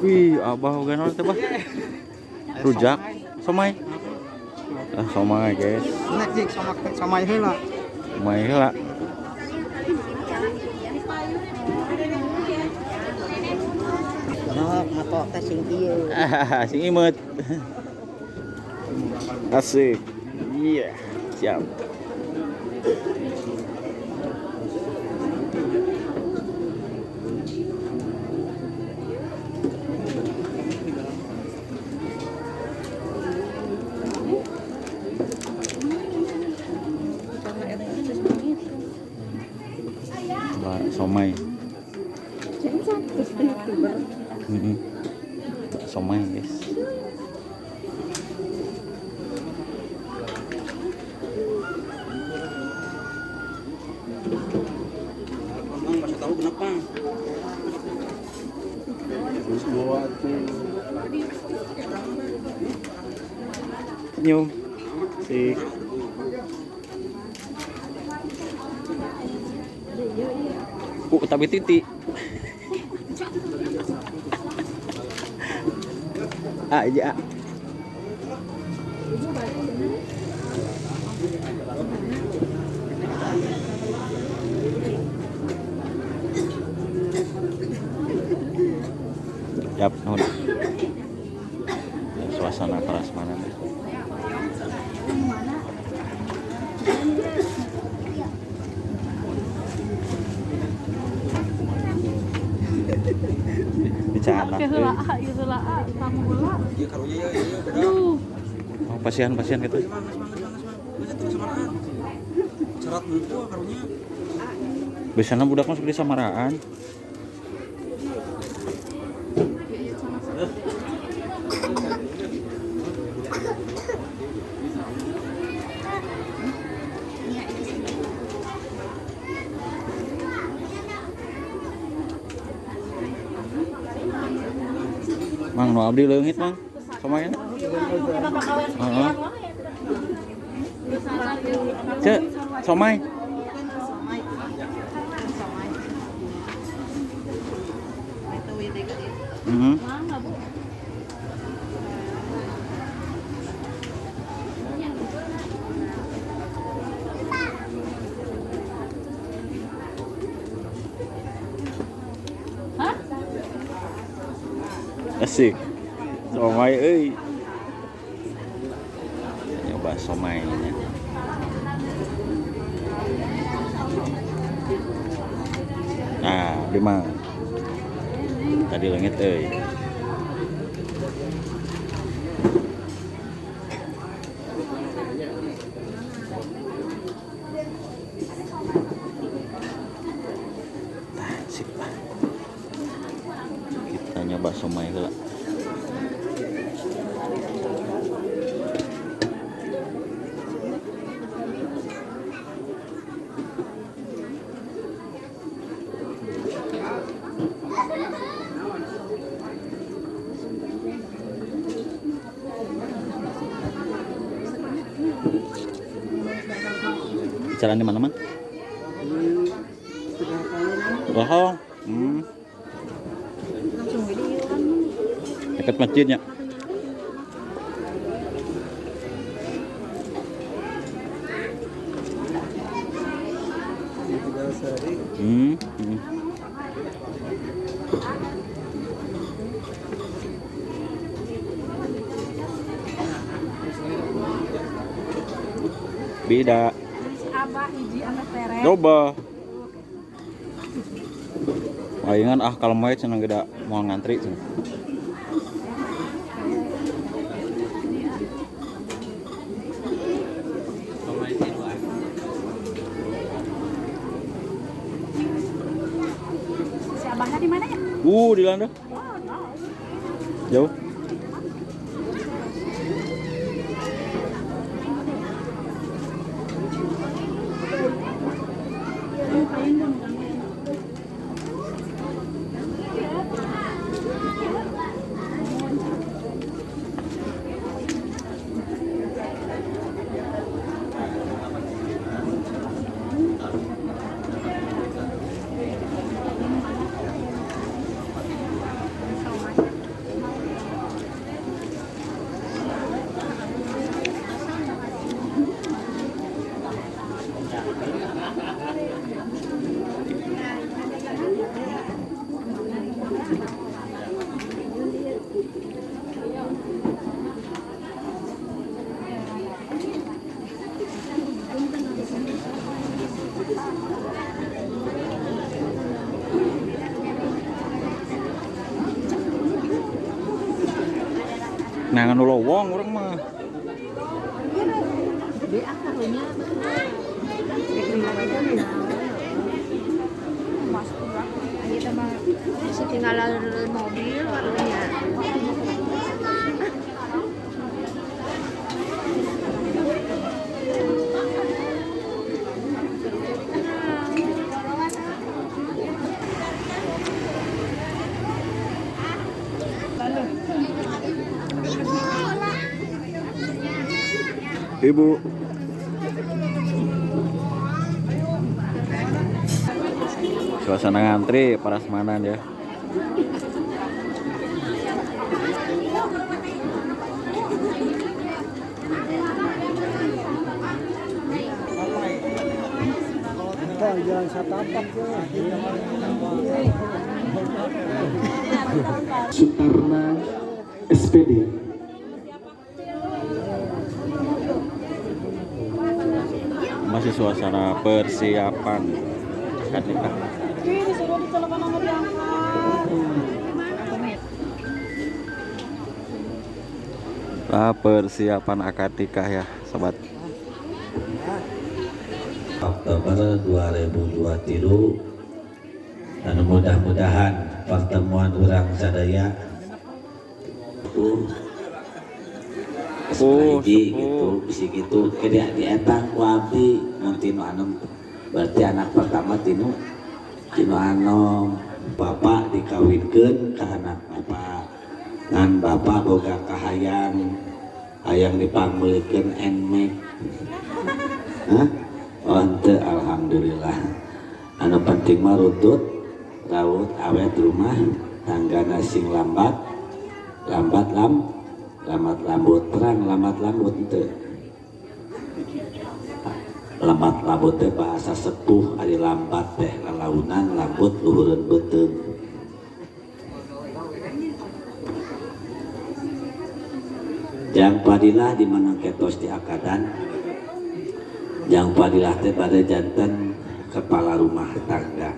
Wih, abah oge naon teh, Bah? Rujak, somai. Ah, somai, guys. Nek cik sama somai heula. Somai heula. Oh, matok teh sing ieu. Sing imut. Asik. Iya, siap. Coba somai. Mm-mm. Somai, guys. Emang masih tahu kenapa? Terus bawa tuh. Senyum. Sik. Tapi titik. Ah, iya. Yap, nuhun. Suasana prasmanan. Bicara. Heula ah, ieu heula ah, tamu heula. Iya karunya ya, iya beda. Duh, Oh, pasihan-pasihan gitu. Syarat buku karunya. Biasanya budak mah di samaraan. Mang, nu abdi leungit, Mang. Somai. Heeh. Cek, somai. Mhm. Hah? Asik. Somai euy. Nyoba somainya. Nah, abdi mah tadi leungit euy. Tah, sip lah. Kita nyoba somai heula. Bicara di mana, Mang? Oh. Dekat masjidnya. Beda. Abah hiji ame tere. Coba. Palingan ah kalau mau cenah geda mau ngantri cenah. Si abahnya di mana ya? Di Landa. Jauh. Nah, nu lowong urang mah. Kita mah setinggalan mobil warnanya. Ibu. Suasana ngantri prasmanan ya. Jalan satapak ya. Sutarna SPD. Masih suasana persiapan akad nikah. Disuruh ditelepon sama diangkat. Nah, persiapan akad nikah ya, sobat. Oktober 2023 dan mudah-mudahan pertemuan urang sadaya hiji gitu bisi gitu kira dietang ku abdi mun tinu anom berarti anak pertama tinu anom bapak dikawinkeun ka anak bapak ngan bapak boga kahayang hayang dipangmeulikeun Nmax. Hah? Oh henteu, alhamdulillah. Anu penting mah rutut raut awet rumah tanggana sing lambat lambat lam lambat lambut terang lambat lambut henteu. Lambat lambut teh bahasa sepuh ari lambat teh lalaunan lambut luhureun beuteung. Jang padilah di mana ketos di akadan. Jang padilah teh bade janten kepala rumah tangga.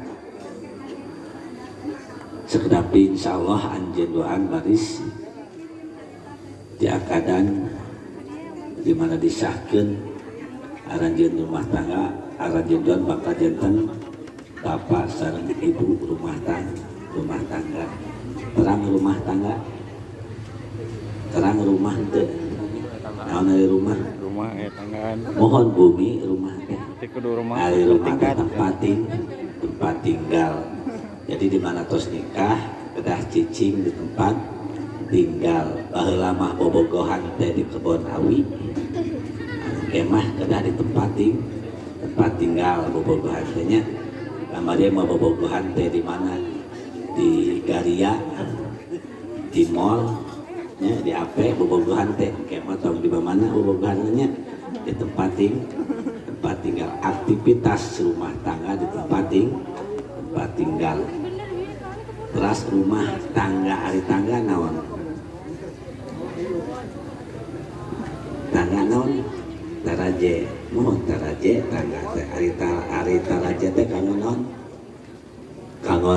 Sekedapi insyaallah anjeun doan baris di akadan di mana disahkeun aranjeun rumah tangga, aranjeun doan bakal janten bapak sareng ibu rumah tangga. Terang rumah tangga. Terang rumah teh. Naon ari rumah? Rumah tanggaan. Mohon bumi rumah teh. Teu kudu rumah. Ari rumah teh tempat tinggal. Jadi di mana tos nikah kedah cicing di tempat tinggal. Baheula mah bobogohan teh di kebon awi. Kemah kedah di tempat tinggal bobogohan teh nya. Kamari mah bobogohan teh di mana? Di Garia, di mall, nya di AP bobogohan teh. Kemah tong di mana bobogohan nya? Di tempat tinggal. Aktivitas rumah tangga di tempat tinggal. Teras rumah tangga ari tangga naon? Tangga naon? Taraje. Mohon taraje tangga teh ari taraje teh kanggo naon? Kanggo